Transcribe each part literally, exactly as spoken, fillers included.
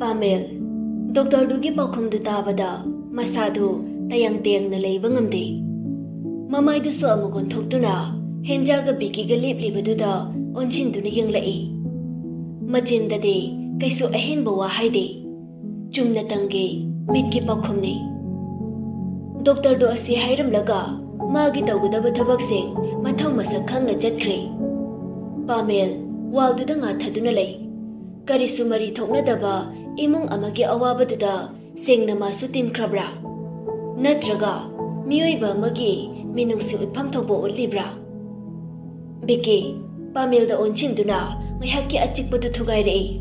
ꯄꯥꯃꯦꯜ, ꯗꯣꯛꯇꯔꯗꯨꯒꯤ ꯄꯥꯎꯈꯨꯝꯗꯨ ꯇꯥꯕꯗ ꯃꯁꯥꯗꯨ ꯇꯌꯥꯡ ꯇꯌꯥꯡꯅ ꯂꯩꯕ ꯉꯝꯗꯦ꯫ ꯃꯃꯥꯏꯗꯨꯁꯨ ꯑꯃꯨꯛ ꯑꯣꯟꯊꯣꯛꯇꯨꯅ ꯍꯦꯟꯖꯥꯒ ꯕꯤꯀꯤꯒ ꯂꯦꯞꯂꯤꯕꯗꯨꯗ ꯑꯣꯟꯁꯤꯟꯗꯨꯅ ꯌꯦꯡꯂꯛꯏ꯫ ꯃꯆꯤꯟꯗꯗꯤ ꯀꯩꯁꯨ ꯑꯍꯦꯟꯕ ꯋꯥ ꯍꯥꯏꯗꯦ꯫ ꯆꯨꯝꯅ ꯇꯪꯒꯤ ꯃꯤꯠꯀꯤ ꯄꯥꯎꯈꯨꯝꯅꯤ꯫ ꯗꯣꯛꯇꯔꯗꯣ ꯑꯁꯤ ꯍꯥꯏꯔꯝꯂꯒ ꯃꯥꯒꯤ ꯇꯧꯒꯗꯕ ꯊꯕꯛꯁꯤꯡ ꯃꯊꯧ ꯃꯁꯛ ꯈꯪꯅ ꯆꯠꯈ꯭ꯔꯦ꯫ ꯄꯥꯃꯦꯜ ꯋꯥꯜꯗꯨꯗ ꯉꯥꯊꯗꯨꯅ ꯂꯩ꯫ ꯀꯔꯤꯁꯨ ꯃꯔꯤ ꯊꯣꯛꯅꯗꯕ ꯏꯃꯨꯡ ꯑꯃꯒꯤ ꯑꯋꯥꯕꯗꯨꯗ ꯁꯦꯡꯅ ꯃꯥꯁꯨ ꯇꯤꯟꯈ꯭ꯔꯕ꯭ꯔꯥ? ꯅꯠꯇ꯭ꯔꯒ ꯃꯤꯑꯣꯏꯕ ꯑꯃꯒꯤ ꯃꯤꯅꯨꯡꯁꯤ ꯎꯠꯐꯝ ꯊꯣꯛꯄ ꯎꯠꯂꯤꯕ꯭ꯔꯥ? ꯕꯤꯀꯤ, ꯄꯥꯃꯦꯜꯗ ꯑꯣꯟꯁꯤꯟꯗꯨꯅ ꯉꯥꯏꯍꯥꯛꯀꯤ ꯑꯆꯤꯛꯄꯗꯨ ꯊꯨꯒꯥꯏꯔꯛꯏ꯫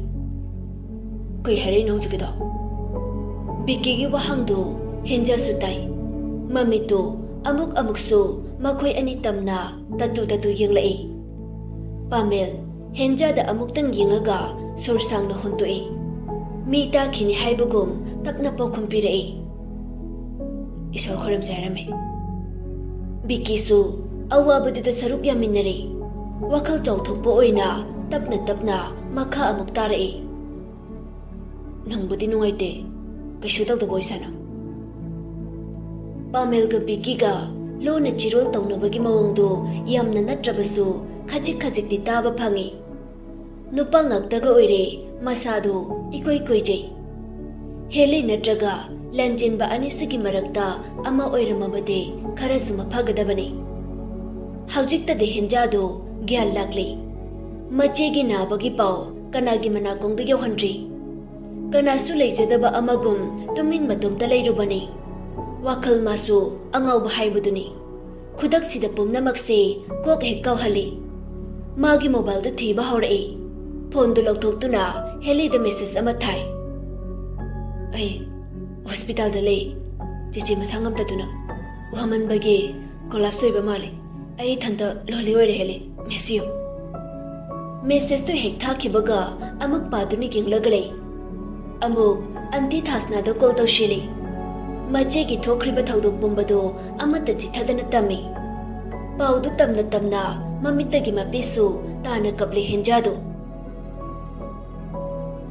"ꯀꯩ ꯍꯥꯏꯔꯛꯏꯅꯣ ꯍꯧꯖꯤꯛꯀꯤꯗꯣ?" ꯕꯤꯀꯤꯒꯤ ꯋꯥꯍꯪꯗꯨ ꯍꯦꯟꯖꯥꯁꯨ ꯇꯥꯏ꯫ ꯃꯃꯤꯠꯇꯨ ꯑꯃꯨꯛ ꯑꯃꯨꯛꯁꯨ ꯃꯈꯣꯏ ꯑꯅꯤ ꯇꯝꯅ ꯇꯠꯇꯨ ꯇꯠꯇꯨ ꯌꯦꯡꯂꯛꯏ꯫ ꯄꯥꯃꯦꯜ ꯍꯦꯟꯖꯥꯗ ꯑꯃꯨꯛꯇꯪ ꯌꯦꯡꯉꯒ ꯁꯣꯔ ꯁꯥꯡꯅ ꯍꯣꯟꯇꯣꯛꯏ꯫ ꯃꯤ ꯇꯥꯈꯤꯅꯤ ꯍꯥꯏꯕꯒꯨꯝ ꯇꯞꯅ ꯄꯥꯎꯈꯨꯝ ꯄꯤꯔꯛꯏ꯫ "ꯏꯁꯣꯔ ꯈꯣꯏꯔꯝꯁꯦ ꯍꯥꯏꯔꯝꯃꯦ꯫" ꯕꯤꯀꯤꯁꯨ ꯑꯋꯥꯕꯗꯨꯗ ꯁꯔꯨꯛ ꯌꯥꯃꯤꯟꯅꯔꯦ꯫ ꯋꯥꯈꯜ ꯆꯥꯎꯊꯣꯛꯄ ꯑꯣꯏꯅ ꯇꯞꯅ ꯇꯞꯅ ꯃꯈꯥ ꯑꯃꯨꯛ ꯇꯥꯔꯛꯏ꯫ "ꯅꯪꯕꯨꯗꯤ ꯅꯨꯡꯉꯥꯏꯇꯦ, ꯀꯩꯁꯨ ꯇꯧꯗꯕ ꯑꯣꯏꯁꯥꯅ꯫" ꯄꯥꯃꯦꯜꯒ ꯕꯤꯀꯤꯒ ꯂꯣꯟꯅ ꯆꯤꯔꯣꯜ ꯇꯧꯅꯕꯒꯤ ꯃꯑꯣꯡꯗꯨ ꯌꯥꯝꯅ ꯅꯠꯇ꯭ꯔꯕꯁꯨ ꯈꯖꯤꯛ ꯈꯖꯤꯛꯇꯤ ꯇꯥꯕ ꯐꯪꯏ꯫ ꯅꯨꯄꯥ ꯉꯥꯛꯇꯒ ꯑꯣꯏꯔꯦ, ꯃꯁꯥꯗꯨ ꯏꯀꯣꯏ ꯀꯣꯏꯖꯩ꯫ ꯍꯦꯂꯤ ꯅꯠꯇ꯭ꯔꯒ ꯂꯟꯖꯦꯟꯕ ꯑꯅꯤꯁꯤꯒꯤ ꯃꯔꯛꯇ ꯑꯃ ꯑꯣꯏꯔꯝꯃꯕꯗꯤ ꯈꯔꯁꯨ ꯃꯐꯒꯗꯕꯅꯤ꯫ ꯍꯧꯖꯤꯛꯇꯗꯤ ꯍꯦꯟꯖꯥꯗꯨ ꯒ꯭ꯌꯥꯟ ꯂꯥꯛꯂꯤ꯫ ꯃꯆꯦꯒꯤ ꯅꯥꯕꯒꯤ ꯄꯥꯎ ꯀꯅꯥꯒꯤ ꯃꯅꯥꯀꯣꯡꯗ ꯌꯧꯍꯟꯗ꯭ꯔꯤ꯫ ꯀꯅꯥꯁꯨ ꯂꯩꯖꯗꯕ ꯑꯃꯒꯨꯝ ꯇꯨꯃꯤꯟ ꯃꯇꯣꯝꯇ ꯂꯩꯔꯨꯕꯅꯤ꯫ ꯋꯥꯈꯜ ꯃꯥꯁꯨ ꯑꯉꯥꯎꯕ ꯍꯥꯏꯕꯗꯨꯅꯤ꯫ ꯈꯨꯗꯛꯁꯤꯗ ꯄꯨꯝꯅꯃꯛꯁꯦ ꯀꯣꯛ ꯍꯦꯛ ꯀꯥꯎꯍꯜꯂꯤ꯫ ꯃꯥꯒꯤ ꯃꯣꯕꯥꯏꯜꯗꯨ ꯊꯤꯕ ꯍꯧꯔꯛꯏ꯫ ꯐꯣꯟꯗꯨ ꯂꯧꯊꯣꯛꯇꯨꯅ ꯍꯦꯂꯤꯗ ꯃꯦꯁꯦꯖ ꯑꯃ ꯊꯥꯏ꯫ "ꯑꯩ ꯍꯣꯁꯄꯤꯇꯥꯜꯗ ꯂꯩ꯫ ꯆꯦꯆꯦ ꯃꯁꯥ ꯉꯝꯗꯗꯨꯅ ꯋꯥꯃꯟꯕꯒꯤ ꯀꯣꯂꯥꯞꯁ ꯑꯣꯏꯕ ꯃꯥꯜꯂꯤ꯫ ꯑꯩ ꯏꯊꯟꯇ ꯂꯣꯜꯂꯤ ꯑꯣꯏꯔꯦ ꯍꯦꯂꯤ꯫ ꯃꯤꯁ ꯌꯨ꯫" ꯃꯦꯁꯦꯖꯇꯨ ꯍꯦꯛ ꯊꯥꯈꯤꯕꯒ ꯑꯃꯨꯛ ꯄꯥꯗꯨꯅ ꯌꯦꯡꯂꯒ ꯂꯩ꯫ ꯑꯃꯨꯛ ꯑꯟꯇꯤ ꯊꯥꯁꯅꯥꯗ ꯀꯣꯜ ꯇꯧꯁꯤꯜꯂꯤ꯫ ꯃꯆꯦꯒꯤ ꯊꯣꯛꯈ꯭ꯔꯤꯕ ꯊꯧꯗꯣꯛ ꯄꯨꯝꯕꯗꯨ ꯑꯃꯠꯇ ꯆꯤꯊꯗꯅ ꯇꯝꯃꯤ꯫ ꯄꯥꯎꯗꯨ ꯇꯝꯅ ꯇꯝꯅ ꯃꯃꯤꯠꯇꯒꯤ ꯃꯄꯤꯁꯨ ꯇꯥꯅ ꯀꯞꯂꯤ ꯍꯦꯟꯖꯥꯗꯨ꯫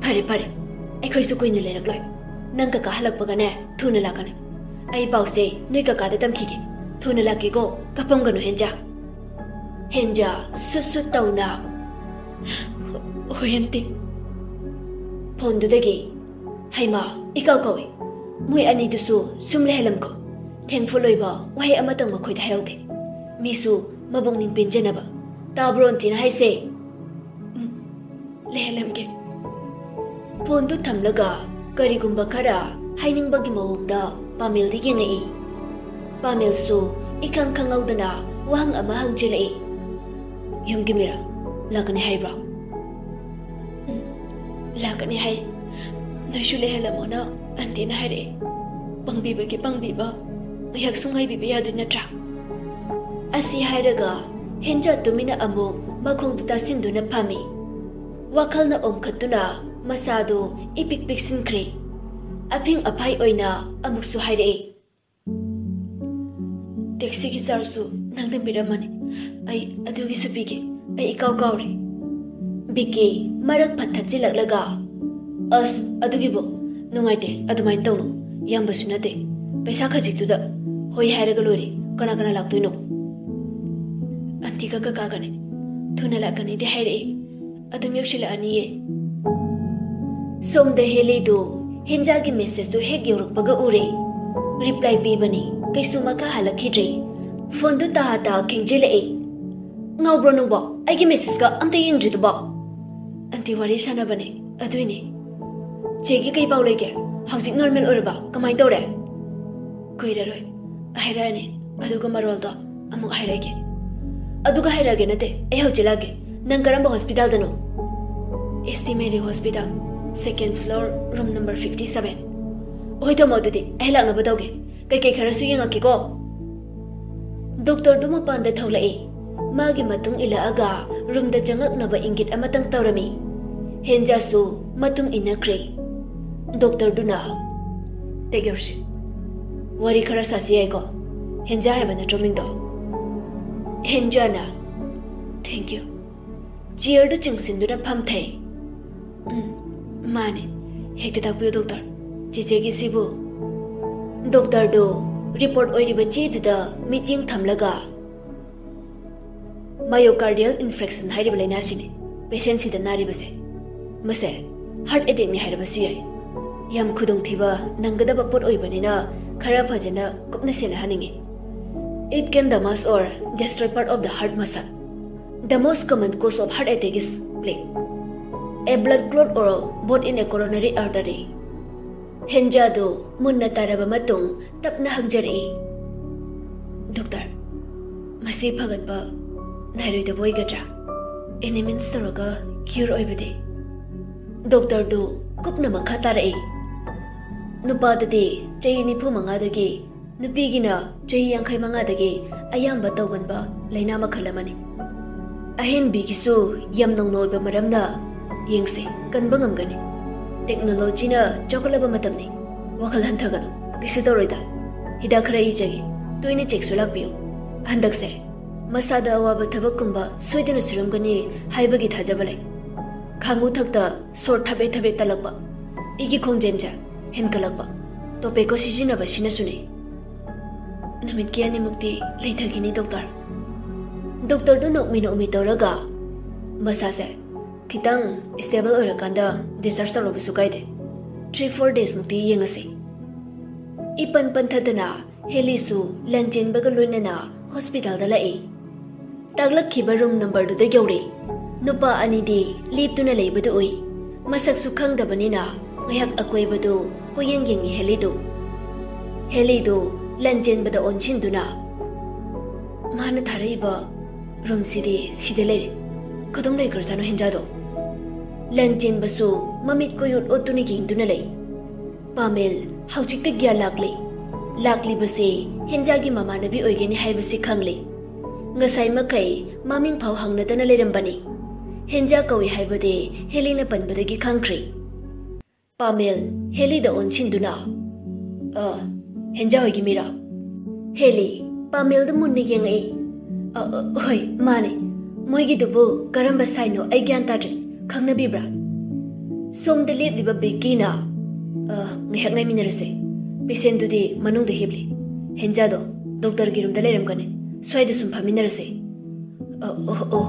"ꯐꯔꯦ ꯐꯔꯦ, ꯑꯩꯈꯣꯏꯁꯨ ꯀꯨꯏꯅ ꯂꯩꯔꯛꯂꯣꯏ꯫ ꯅꯪ ꯀꯀꯥ ꯍꯜꯂꯛꯄꯒꯅꯦ, ꯊꯨꯅ ꯂꯥꯛꯀꯅꯤ꯫ ꯑꯩ ꯄꯥꯎꯁꯦ ꯅꯣꯏ ꯀꯀꯥꯗ ꯇꯝꯈꯤꯒꯦ꯫ ꯊꯨꯅ ꯂꯥꯛꯀꯦꯀꯣ, ꯀꯞꯄꯝꯒꯅꯨ ꯍꯦꯟꯖꯥ꯫ ꯍꯦꯟꯖꯥ ꯁꯨꯠ ꯁꯨꯠ ꯇꯧꯅ, "ꯍꯣꯏ ꯑꯟꯇꯤ"꯫ ꯐꯣꯟꯗꯨꯗꯒꯤ, "ꯍꯩꯃꯥ, ꯏꯀꯥꯎ ꯀꯥꯎꯏ꯫ ꯃꯣꯏ ꯑꯅꯤꯗꯨꯁꯨ ꯁꯨꯝ ꯂꯩꯍꯜꯂꯝꯈꯣ꯫ ꯊꯦꯡꯐꯨꯜ ꯑꯣꯏꯕ ꯋꯥꯍꯩ ꯑꯃꯇꯪ ꯃꯈꯣꯏꯗ ꯍꯥꯏꯍꯧꯒꯦ꯫ ꯃꯤꯁꯨ ꯃꯕꯨꯛꯅꯤꯡ ꯄꯦꯟꯖꯅꯕ꯫ ꯇꯥꯕ꯭ꯔꯣ ꯑꯟꯇꯤꯅ ꯍꯥꯏꯁꯦ?" "ꯎꯝ, ꯂꯩꯍꯜꯂꯝꯒꯦ"꯫ ꯐꯣꯟꯗꯨ ꯊꯝꯂꯒ ꯀꯔꯤꯒꯨꯝꯕ ꯈꯔ ꯍꯥꯏꯅꯤꯡꯕꯒꯤ ꯃꯑꯣꯡꯗ ꯄꯥꯃꯦꯜꯗ ꯌꯦꯡꯉꯛꯏ꯫ ꯄꯥꯃꯦꯜꯁꯨ ꯏꯈꯪ ꯈꯪꯍꯧꯗꯅ ꯋꯥꯍꯪ ꯑꯃ ꯍꯪꯖꯤꯜꯂꯛꯏ꯫ "ꯌꯨꯝꯒꯤ ꯃꯤꯔ? ꯂꯥꯛꯀꯅꯤ ꯍꯥꯏꯕ꯭ꯔꯣ?" "ꯎꯝ, ꯂꯥꯛꯀꯅꯤ ꯍꯥꯏ꯫ ꯅꯣꯏꯁꯨ ꯂꯩꯍꯜꯂꯝꯃꯣꯅ ꯑꯟꯇꯤꯅ ꯍꯥꯏꯔꯛꯑꯦ꯫ ꯄꯪꯕꯤꯕꯒꯤ ꯄꯪꯕꯤꯕ, ꯉꯥꯏꯍꯥꯛꯁꯨ ꯉꯥꯏꯕꯤꯕ ꯌꯥꯗꯣꯏ ꯅꯠꯇ꯭ꯔꯥ?" ꯑꯁꯤ ꯍꯥꯏꯔꯒ ꯍꯦꯟꯖꯥ ꯇꯨꯃꯤꯟꯅ ꯑꯃꯨꯛ ꯃꯈꯣꯡꯗꯨ ꯇꯥꯁꯤꯟꯗꯨꯅ ꯐꯝꯃꯤ꯫ ꯋꯥꯈꯜꯅ ꯑꯣꯝꯈꯠꯇꯨꯅ ꯃꯁꯥꯗꯨ ꯏꯄꯤꯛ ꯄꯤꯛꯁꯤꯟꯈ꯭ꯔꯦ꯫ ꯑꯐꯤꯡ ꯑꯐꯥꯏ ꯑꯣꯏꯅ ꯑꯃꯨꯛꯁꯨ ꯍꯥꯏꯔꯛꯏ, "ꯇꯦꯛꯁꯤꯒꯤ ꯆꯥꯔꯖꯁꯨ ꯅꯪꯅ ꯄꯤꯔꯝꯃꯅꯤ꯫ ꯑꯩ ꯑꯗꯨꯒꯤꯁꯨ ꯄꯤꯒꯦ꯫ ꯑꯩ ꯏꯀꯥꯎ ꯀꯥꯎꯔꯦ"꯫ ꯕꯤꯀꯤ ꯃꯔꯛ ꯐꯠ ꯊꯠꯆꯤꯜꯂꯛꯂꯒ, "ꯑꯁ, ꯑꯗꯨꯒꯤꯕꯨ ꯅꯨꯡꯉꯥꯏꯇꯦ, ꯑꯗꯨꯃꯥꯏꯅ ꯇꯧꯅꯨ꯫ ꯌꯥꯝꯕꯁꯨ ꯅꯠꯇꯦ꯫ ꯄꯩꯁꯥ ꯈꯖꯤꯛꯇꯨꯗ ꯍꯣꯏ ꯍꯥꯏꯔꯒ ꯂꯣꯏꯔꯦ꯫ ꯀꯅꯥ ꯀꯅꯥ ꯂꯥꯛꯇꯣꯏꯅꯣ?" "ꯑꯟꯇꯤꯒ ꯀꯀꯥꯒꯅꯦ꯫ ꯊꯨꯅ ꯂꯥꯛꯀꯅꯤꯗꯤ ꯍꯥꯏꯔꯛꯑꯦ꯫ ꯑꯗꯨꯝ ꯌꯧꯁꯤꯜꯂꯛꯑꯅꯤꯌꯦ"꯫ ꯁꯣꯝꯗ ꯍꯦꯂꯤꯗꯨ ꯍꯦꯟꯖꯥꯒꯤ ꯃꯦꯁꯦꯖꯇꯨ ꯍꯦꯛ ꯌꯧꯔꯛꯄꯒ ꯎꯔꯦ꯫ ꯔꯤꯄ꯭ꯂꯥꯏ ꯄꯤꯕꯅꯤ, ꯀꯩꯁꯨ ꯃꯈꯥ ꯍꯜꯂꯛꯈꯤꯗ꯭ꯔꯦ꯫ ꯐꯣꯟꯗꯨ ꯇꯥ ꯇꯥ ꯈꯤꯡꯖꯤꯜꯂꯛꯏ꯫ "ꯉꯥꯎꯕ꯭ꯔꯣ ꯅꯪꯕꯣ? ꯑꯩꯒꯤ ꯃꯦꯁꯦꯖꯀ ꯑꯝꯇ ꯌꯦꯡꯗ꯭ꯔꯤꯗꯨꯕꯣ?" "ꯑꯟꯇꯤ ꯋꯥꯔꯤ ꯁꯥꯟꯅꯕꯅꯦ, ꯑꯗꯨꯏꯅꯦ"꯫ "ꯆꯦꯒꯤ ꯀꯩ ꯄꯥꯎ ꯂꯩꯒꯦ? ꯍꯧꯖꯤꯛ ꯅꯣꯔꯃꯦꯜ ꯑꯣꯏꯔꯕ? ꯀꯃꯥꯏꯅ ꯇꯧꯔꯦ?" "ꯀꯨꯏꯔꯔꯣꯏ, ꯍꯥꯏꯔꯛꯑꯅꯤ꯫ ꯑꯗꯨꯒ ꯃꯔꯣꯜꯗꯣ ꯑꯃꯨꯛ ꯍꯥꯏꯔꯛꯑꯒꯦ"꯫ "ꯑꯗꯨꯒ ꯍꯥꯏꯔꯛꯑꯒꯦ ꯅꯠꯇꯦ, ꯑꯩ ꯍꯧꯖꯤꯛ ꯂꯥꯛꯀꯦ꯫ ꯅꯪ ꯀꯔꯝꯕ ꯍꯣꯁꯄꯤꯇꯥꯜꯗꯅꯣ?" "S T Mary hospital, second floor, room number fifty seven". "ꯍꯣꯏ ꯇꯥꯃꯣ, ꯑꯗꯨꯗꯤ ꯑꯩ ꯂꯥꯛꯅꯕ ꯇꯧꯒꯦ꯫ ꯀꯩꯀꯩ ꯈꯔꯁꯨ ꯌꯦꯡꯉꯛꯀꯦꯀꯣ"꯫ ꯗꯣꯛꯇꯔꯗꯨ ꯃꯄꯥꯟꯗ ꯊꯣꯛꯂꯛꯏ꯫ ꯃꯥꯒꯤ ꯃꯇꯨꯡ ꯏꯜꯂꯛꯑꯒ ꯔꯨꯝꯗ ꯆꯪꯉꯛꯅꯕ ꯏꯪꯒꯤꯠ ꯑꯃꯇꯪ ꯇꯧꯔꯝꯃꯤ꯫ ꯍꯦꯟꯖꯥꯁꯨ ꯃꯇꯨꯡ ꯏꯟꯅꯈ꯭ꯔꯦ꯫ ꯗꯣꯛꯇꯔꯗꯨꯅ, "Take your seat꯫ ꯋꯥꯔꯤ ꯈꯔ ꯁꯥꯁꯤ ꯌꯥꯏꯀꯣ? ꯍꯦꯟꯖꯥ ꯍꯥꯏꯕ ꯅꯠꯇ꯭ꯔꯣ ꯃꯤꯡꯗꯣ?" ꯍꯦꯟꯖꯥꯅ, "Thank you"꯫ ꯆꯤꯌꯔꯗꯨ ꯆꯤꯡꯁꯤꯟꯗꯨꯅ ꯐꯝꯊꯩ꯫ "ꯎꯝ, ꯃꯥꯅꯦ"꯫ ꯍꯦꯛꯇ ꯇꯥꯛꯄꯤꯌꯨ, ꯗꯣꯛꯇꯔ꯫ ꯆꯦꯆꯦꯒꯤꯁꯤꯕꯨ? ꯗꯣꯛꯇꯔꯗꯨ ꯔꯤꯄꯣꯔꯠ ꯑꯣꯏꯔꯤꯕ ꯆꯦꯗꯨꯗ ꯃꯤꯠꯌꯦꯡ ꯊꯝꯂꯒ, "Myocardial infarction ꯍꯥꯏꯔꯤꯕ ꯂꯥꯏꯅꯥꯁꯤꯅꯤ ꯄꯦꯁꯦꯟꯁꯤꯗ ꯅꯥꯔꯤꯕꯁꯦ꯫ ꯃꯁꯦ ꯍꯥꯔꯠ ꯑꯦꯇꯦꯛꯅꯤ ꯍꯥꯏꯔꯕꯁꯨ ꯌꯥꯏ꯫ ꯌꯥꯝ ꯈꯨꯗꯣꯡꯊꯤꯕ ꯅꯪꯒꯗꯕ ꯄꯣꯠ ꯑꯣꯏꯕꯅꯤꯅ ꯈꯔ ꯐꯖꯅ ꯀꯨꯞꯅ ꯁꯦꯟꯅꯍꯟꯅꯤꯡꯉꯤ꯫ It can damage or destroy part of the heart muscle. The most common cause of heart attack is plaque, a blood clot or void in a coronary artery." ꯍꯦꯟꯖꯥꯗꯨ ꯃꯨꯟꯅ ꯇꯥꯔꯕ ꯃꯇꯨꯡ ꯇꯞꯅ ꯍꯪꯖꯔꯛꯏ, "ꯗꯣꯛꯇꯔ, ꯃꯁꯤ ꯐꯒꯠꯄ ꯅꯥꯏꯔꯣꯏꯗꯕ ꯑꯣꯏꯒꯗ꯭ꯔꯥ? ꯑꯦꯅꯤ ꯃꯤꯟꯁ ꯇꯧꯔꯒ ꯀ꯭ꯌꯨꯔ ꯑꯣꯏꯕꯗꯤ?" ꯗꯣꯛꯇꯔꯗꯨ ꯀꯨꯞꯅ ꯃꯈꯥ ꯇꯥꯔꯛꯏ, "ꯅꯨꯄꯥꯗꯗꯤ ꯆꯍꯤ ꯅꯤꯐꯨ ꯃꯉꯥꯗꯒꯤ, ꯅꯨꯄꯤꯒꯤꯅ ꯆꯍꯤ ꯌꯥꯡꯈꯩ ꯃꯉꯥꯗꯒꯤ ꯑꯌꯥꯝꯕ ꯇꯧꯒꯟꯕ ꯂꯥꯏꯅꯥ ꯃꯈꯜ ꯑꯃꯅꯤ꯫ ꯑꯍꯦꯟꯕꯤꯒꯤꯁꯨ ꯌꯥꯝ ꯅꯧꯅ ꯑꯣꯏꯕ ꯃꯔꯝꯅ ꯌꯦꯡꯁꯦ, ꯀꯟꯕ ꯉꯝꯒꯅꯤ꯫ ꯇꯦꯛꯅꯣꯂꯣꯖꯤꯅ ꯆꯥꯎꯈꯠꯂꯕ ꯃꯇꯝꯅꯤ꯫ ꯋꯥꯈꯜ ꯍꯟꯊꯒꯅꯨ, ꯀꯩꯁꯨ ꯇꯧꯔꯣꯏꯗ꯫ ꯍꯤꯗꯥꯛ ꯈꯔ ꯏꯖꯒꯦ, ꯇꯣꯏꯅ ꯆꯦꯛꯁꯨ ꯂꯥꯛꯄꯤꯌꯨ꯫ ꯍꯟꯗꯛꯁꯦ ꯃꯁꯥꯗ ꯑꯋꯥꯕ ꯊꯕꯛꯀꯨꯝꯕ ꯁꯣꯏꯗꯅ ꯁꯨꯔꯝꯒꯅꯤ ꯍꯥꯏꯕꯒꯤ ꯊꯥꯖꯕ ꯂꯩ꯫ ꯈꯥꯡꯉꯨ ꯊꯛꯇ ꯁꯣꯔ ꯊꯕꯦꯠ ꯊꯕꯦꯠ ꯇꯠꯂꯛꯄ, ꯏꯒꯤ ꯈꯣꯡꯖꯦꯜꯁꯦ ꯍꯦꯟꯀꯠꯂꯛꯄ, ꯇꯣꯄꯦꯀꯣ ꯁꯤꯖꯤꯟꯅꯕꯁꯤꯅꯁꯨꯅꯤ꯫" "ꯅꯨꯃꯤꯠꯀꯤ ꯑꯅꯤꯃꯨꯛꯇꯤ ꯂꯩꯊꯈꯤꯅꯤ, ꯗꯣꯛꯇꯔ꯫" ꯗꯣꯛꯇꯔꯗꯨ ꯅꯣꯛꯃꯤ ꯅꯣꯛꯃꯤ ꯇꯧꯔꯒ, "ꯃꯁꯥꯁꯦ ꯈꯤꯇꯪ ꯁ꯭ꯇꯦꯕꯜ ꯑꯣꯏꯔꯀꯥꯟꯗ ꯗꯤꯁꯆꯥꯔꯖ ꯇꯧꯔꯕꯁꯨ ꯀꯥꯏꯗꯦ꯫ ꯊ꯭ꯔꯤ ꯐꯣꯔ ꯗꯦꯖꯃꯨꯛꯇꯤ ꯌꯦꯡꯉꯁꯤ꯫" ꯏꯄꯟ ꯄꯟꯊꯗꯅ ꯍꯦꯂꯤꯁꯨ ꯂꯟꯆꯦꯟꯕꯒ ꯂꯣꯏꯅꯅ ꯍꯣꯁꯄꯤꯇꯥꯜꯗ ꯂꯥꯛꯏ꯫ ꯇꯥꯛꯂꯛꯈꯤꯕ ꯔꯨꯝ ꯅꯝꯕꯔꯗꯨꯗ ꯌꯧꯔꯦ꯫ ꯅꯨꯄꯥ ꯑꯅꯤꯗꯤ ꯂꯦꯞꯇꯨꯅ ꯂꯩꯕꯗꯨ ꯎꯏ꯫ ꯃꯁꯛꯁꯨ ꯈꯪꯗꯕꯅꯤꯅ ꯉꯥꯏꯍꯥꯛ ꯑꯀꯣꯏꯕꯗꯨ ꯀꯣꯏꯌꯦꯡ ꯌꯦꯡꯉꯤ ꯍꯦꯂꯤꯗꯨ꯫ ꯍꯦꯂꯤꯗꯨ ꯂꯟꯆꯦꯟꯕꯗ ꯑꯣꯟꯁꯤꯟꯗꯨꯅ, "ꯃꯥꯅ ꯊꯥꯔꯛꯏꯕ ꯔꯨꯝꯁꯤꯗꯤ ꯁꯤꯗ ꯂꯩꯔꯦ꯫ ꯀꯗꯣꯝ ꯂꯩꯈ꯭ꯔꯖꯥꯠꯅꯣ ꯍꯦꯟꯖꯥꯗꯣ?" ꯂꯟꯆꯦꯟꯕꯁꯨ ꯃꯃꯤꯠ ꯀꯣꯏꯌꯣꯠ ꯑꯣꯠꯇꯨꯅ ꯌꯦꯡꯗꯨꯅ ꯂꯩ꯫ ꯄꯥꯃꯦꯜ ꯍꯧꯖꯤꯛꯇ ꯒ꯭ꯌꯥꯟ ꯂꯥꯛꯂꯤ꯫ ꯂꯥꯛꯂꯤꯕꯁꯦ ꯍꯦꯟꯖꯥꯒꯤ ꯃꯃꯥꯟꯅꯕꯤ ꯑꯣꯏꯒꯅꯤ ꯍꯥꯏꯕꯁꯤ ꯈꯪꯂꯤ꯫ ꯉꯁꯥꯏ ꯃꯈꯩ ꯃꯃꯤꯡ ꯐꯥꯎ ꯍꯪꯅꯗꯅ ꯂꯩꯔꯝꯕꯅꯤ꯫ ꯍꯦꯟꯖꯥ ꯀꯧꯏ ꯍꯥꯏꯕꯗꯤ ꯍꯦꯂꯤꯅ ꯄꯟꯕꯗꯒꯤ ꯈꯪꯈ꯭ꯔꯦ꯫ ꯄꯥꯃꯦꯜ ꯍꯦꯂꯤꯗ ꯑꯣꯟꯁꯤꯟꯗꯨꯅ, "ꯑ, ꯍꯦꯟꯖꯥ ꯍꯣꯏꯒꯤ ꯃꯤꯔꯣ?" ꯍꯦꯂꯤ ꯄꯥꯃꯦꯜꯗ ꯃꯨꯟꯅ ꯌꯦꯡꯉꯛꯏ꯫ "ꯑ, ꯑ, ꯍꯣꯏ, ꯃꯥꯅꯦ꯫ ꯃꯣꯏꯒꯤꯗꯨꯕꯨ ꯀꯔꯝꯕ ꯁꯥꯏꯅꯣ ꯑꯩ ꯒ꯭ꯌꯥꯟ ꯇꯥꯗ꯭ꯔꯦ꯫ ꯈꯪꯅꯕꯤꯕ꯭ꯔꯥ?" ꯁꯣꯝꯗ ꯂꯦꯞꯂꯤꯕ ꯕꯤꯀꯤꯅ, "ꯑ, ꯉꯥꯏꯍꯥꯛ ꯉꯥꯏꯃꯤꯟꯅꯔꯁꯦ꯫ ꯄꯦꯁꯦꯟꯗꯨꯗꯤ ꯃꯅꯨꯡꯗ ꯍꯤꯞꯂꯤ꯫ ꯍꯦꯟꯖꯥꯗꯣ ꯗꯣꯛꯇꯔꯒꯤ ꯔꯨꯝꯗ ꯂꯩꯔꯝꯒꯅꯤ꯫ ꯁ꯭ꯋꯥꯏꯗ ꯁꯨꯝ ꯐꯝꯃꯤꯟꯅꯔꯁꯦ꯫" "ꯑ, ꯑꯣ, ꯑꯣ꯫"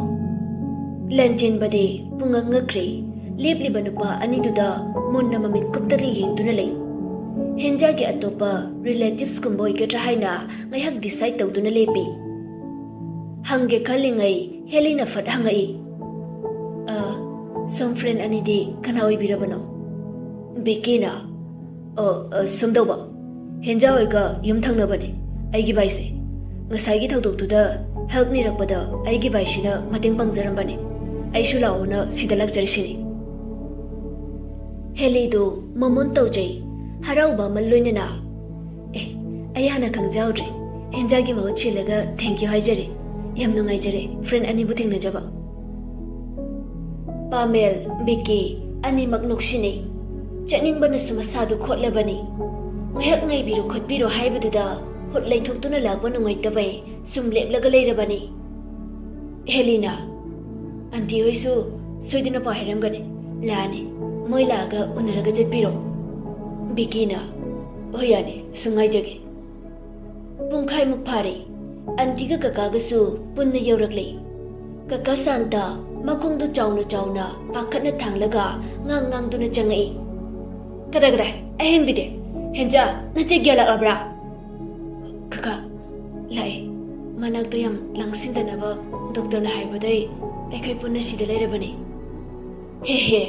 ꯂꯥꯟꯖꯦꯟꯕꯗꯤ ꯄꯨꯡꯉꯛ ꯉꯛꯈ꯭ꯔꯦ꯫ ꯂꯦꯞꯂꯤꯕ ꯅꯨꯄꯥ ꯑꯅꯤꯗꯨꯗ ꯃꯨꯟꯅ ꯃꯃꯤꯠ ꯀꯨꯞꯇꯅ ꯌꯦꯡꯗꯨꯅ ꯂꯩ꯫ ꯍꯦꯟꯖꯥꯒꯤ ꯑꯇꯣꯞꯄ ꯔꯤꯂꯦꯇꯤꯚꯁꯀꯨꯝꯕ ꯑꯣꯏꯒꯗ꯭ꯔꯥ ꯍꯥꯏꯅ ꯉꯥꯏꯍꯥꯛ ꯗꯤꯁꯥꯏꯗ ꯇꯧꯗꯨꯅ ꯂꯦꯞꯄꯤ꯫ ꯍꯪꯒꯦ ꯈꯜꯂꯤꯉꯩ ꯍꯦꯂꯤꯅ ꯐꯠ ꯍꯪꯉꯛꯏ, "ꯑ, ꯁꯣꯝ ꯐ꯭ꯔꯦꯟ ꯑꯅꯤꯗꯤ ꯀꯅꯥ ꯑꯣꯏꯕꯤꯔꯕꯅꯣ?" ꯕꯤꯀꯤꯅ, "ꯑ, ꯑ, ꯁꯨꯝ ꯇꯧꯕ, ꯍꯦꯟꯖꯥ ꯍꯣꯏꯒ ꯌꯨꯝ ꯊꯪꯅꯕꯅꯤ ꯑꯩꯒꯤ ꯕꯥꯏꯁꯦ꯫ ꯉꯁꯥꯏꯒꯤ ꯊꯧꯗꯣꯛꯇꯨꯗ ꯍꯦꯜꯞ ꯅꯤꯔꯛꯄꯗ ꯑꯩꯒꯤ ꯕꯥꯏꯁꯤꯅ ꯃꯇꯦꯡ ꯄꯥꯡꯖꯔꯝꯕꯅꯤ꯫ ꯑꯩꯁꯨ ꯂꯥꯛꯑꯣꯅ ꯁꯤꯗ ꯂꯥꯛꯆꯔꯤꯁꯤꯅꯤ꯫" ꯍꯦꯂꯤꯗꯨ ꯃꯃꯣꯟ ꯇꯧꯖꯩ, ꯍꯔꯥꯎꯕ ꯑꯃ ꯂꯣꯏꯅꯅ꯫ "ꯑꯦ, ꯑꯩ ꯍꯥꯟꯅ ꯈꯪꯖꯍꯧꯗ꯭ꯔꯦ꯫ ꯍꯦꯟꯖꯥꯒꯤ ꯃꯍꯨꯠ ꯁꯤꯜꯂꯒ thank you ꯍꯥꯏꯖꯔꯤ꯫ ꯌꯥꯝ ꯅꯨꯡꯉꯥꯏꯖꯔꯦ friend ꯑꯅꯤꯕꯨ ꯊꯦꯡꯅꯖꯕ꯫" ꯄꯥꯃꯦꯜ, ꯕꯤꯀꯤ ꯑꯅꯤꯃꯛ ꯅꯣꯛꯁꯤꯟꯅꯩ꯫ ꯆꯠꯅꯤꯡꯕꯅꯁꯨ ꯃꯁꯥꯗꯨ ꯈꯣꯠꯂꯕꯅꯤ꯫ ꯉꯥꯏꯍꯥꯛ ꯉꯥꯏꯕꯤꯔꯣ ꯈꯣꯠꯄꯤꯔꯣ ꯍꯥꯏꯕꯗꯨꯗ ꯍꯨꯠ ꯂꯩꯊꯣꯛꯇꯨꯅ ꯂꯥꯛꯄ ꯅꯨꯡꯉꯥꯏꯇꯕꯩ ꯁꯨꯝ ꯂꯦꯞꯂꯒ ꯂꯩꯔꯕꯅꯤ꯫ ꯍꯦꯂꯤꯅ, "ꯑꯟꯇꯤ ꯍꯣꯏꯁꯨ ꯁꯣꯏꯗꯅ ꯄꯥꯎ ꯍꯥꯏꯔꯝꯒꯅꯤ꯫ ꯂꯥꯛꯑꯅꯤ꯫ ꯃꯣꯏ ꯂꯥꯛꯑꯒ ꯎꯅꯔꯒ ꯆꯠꯄꯤꯔꯣ꯫" ꯕꯤꯀꯤꯅ, "ꯍꯣꯏ, ꯌꯥꯅꯤ꯫ ꯁꯨꯝ ꯉꯥꯏꯖꯒꯦ꯫" ꯄꯨꯡꯈꯥꯏꯃꯨꯛ ꯐꯥꯔꯦ꯫ ꯑꯟꯇꯤꯒ ꯀꯀꯥꯒꯁꯨ ꯄꯨꯟꯅ ꯌꯧꯔꯛꯂꯦ꯫ ꯀꯀꯥ ꯁꯥꯟꯇ ꯃꯈꯣꯡꯗꯨ ꯆꯥꯎꯅ ꯆꯥꯎꯅ ꯄꯥꯈꯠꯅ ꯊꯥꯡꯂꯒ ꯉꯥꯡ ꯉꯥꯡꯗꯨꯅ ꯆꯪꯉꯛꯏ꯫ "ꯀꯗꯥꯏ, ꯀꯗꯥꯏ? ꯑꯍꯦꯟꯕꯤꯗꯤ? ꯍꯦꯟꯖꯥ, ꯅꯆꯦ ꯒ꯭ꯌꯥꯟ ꯂꯥꯛꯂꯕ꯭ꯔꯥ?" "ꯀꯀꯥ, ꯂꯥꯛꯑꯦ꯫ ꯃꯅꯥꯛꯇ ꯌꯥꯝ ꯂꯥꯡꯁꯤꯟꯗꯅꯕ ꯗꯣꯛꯇꯔꯅ ꯍꯥꯏꯕꯗꯩ ꯑꯩꯈꯣꯏ ꯄꯨꯟꯅ ꯁꯤꯗ ꯂꯩꯔꯕꯅꯤ꯫" "ꯍꯦ ꯍꯦ,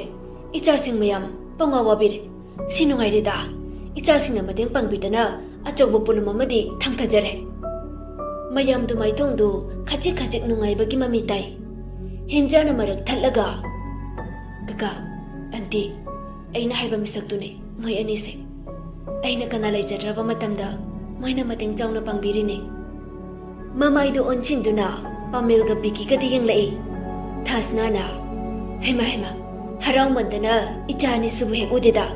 ꯏꯆꯥꯁꯤꯡ ꯃꯌꯥꯝ ꯄꯪꯋꯥ ꯋꯥꯕꯤꯔꯦ꯫ ꯁꯤ ꯅꯨꯡꯉꯥꯏꯔꯦꯗ꯫ ꯏꯆꯥꯁꯤꯡꯅ ꯃꯇꯦꯡ ꯄꯥꯡꯕꯤꯗꯅ ꯑꯆꯧꯕ ꯄꯣꯠꯂꯨꯝ ꯑꯃꯗꯤ ꯊꯥꯡꯊꯖꯔꯦ꯫" ꯃꯌꯥꯝꯗꯨ ꯃꯥꯏꯊꯣꯡꯗꯨ ꯈꯖꯤꯛ ꯈꯖꯤꯛ ꯅꯨꯡꯉꯥꯏꯕꯒꯤ ꯃꯃꯤ ꯇꯥꯏ꯫ ꯍꯦꯟꯖꯥꯅ ꯃꯔꯛ ꯊꯠꯂꯒ, "ꯀꯀꯥ, ꯑꯟꯇꯤ, ꯑꯩꯅ ꯍꯥꯏꯕ ꯃꯤꯁꯛꯇꯨꯅꯤ ꯃꯣꯏ ꯑꯅꯤꯁꯦ꯫ ꯑꯩꯅ ꯀꯅꯥ ꯂꯩꯖꯗ꯭ꯔꯕ ꯃꯇꯝꯗ ꯃꯣꯏꯅ ꯃꯇꯦꯡ ꯆꯥꯎꯅ ꯄꯥꯡꯕꯤꯔꯤꯅꯤ꯫" ꯃꯃꯥꯏꯗꯨ ꯑꯣꯟꯁꯤꯟꯗꯨꯅ ꯄꯥꯃꯦꯜꯒ ꯕꯤꯀꯤꯒꯗ ꯌꯦꯡꯂꯛꯏ꯫ ꯊꯥꯁꯅꯥꯅ, "ꯍꯩꯃꯥ, ꯍꯩꯃꯥ, ꯍꯔꯥꯎꯃꯟꯗꯅ ꯏꯆꯥ ꯑꯅꯤꯁꯤꯕꯨ ꯍꯦꯛ ꯎꯗꯦꯗ꯫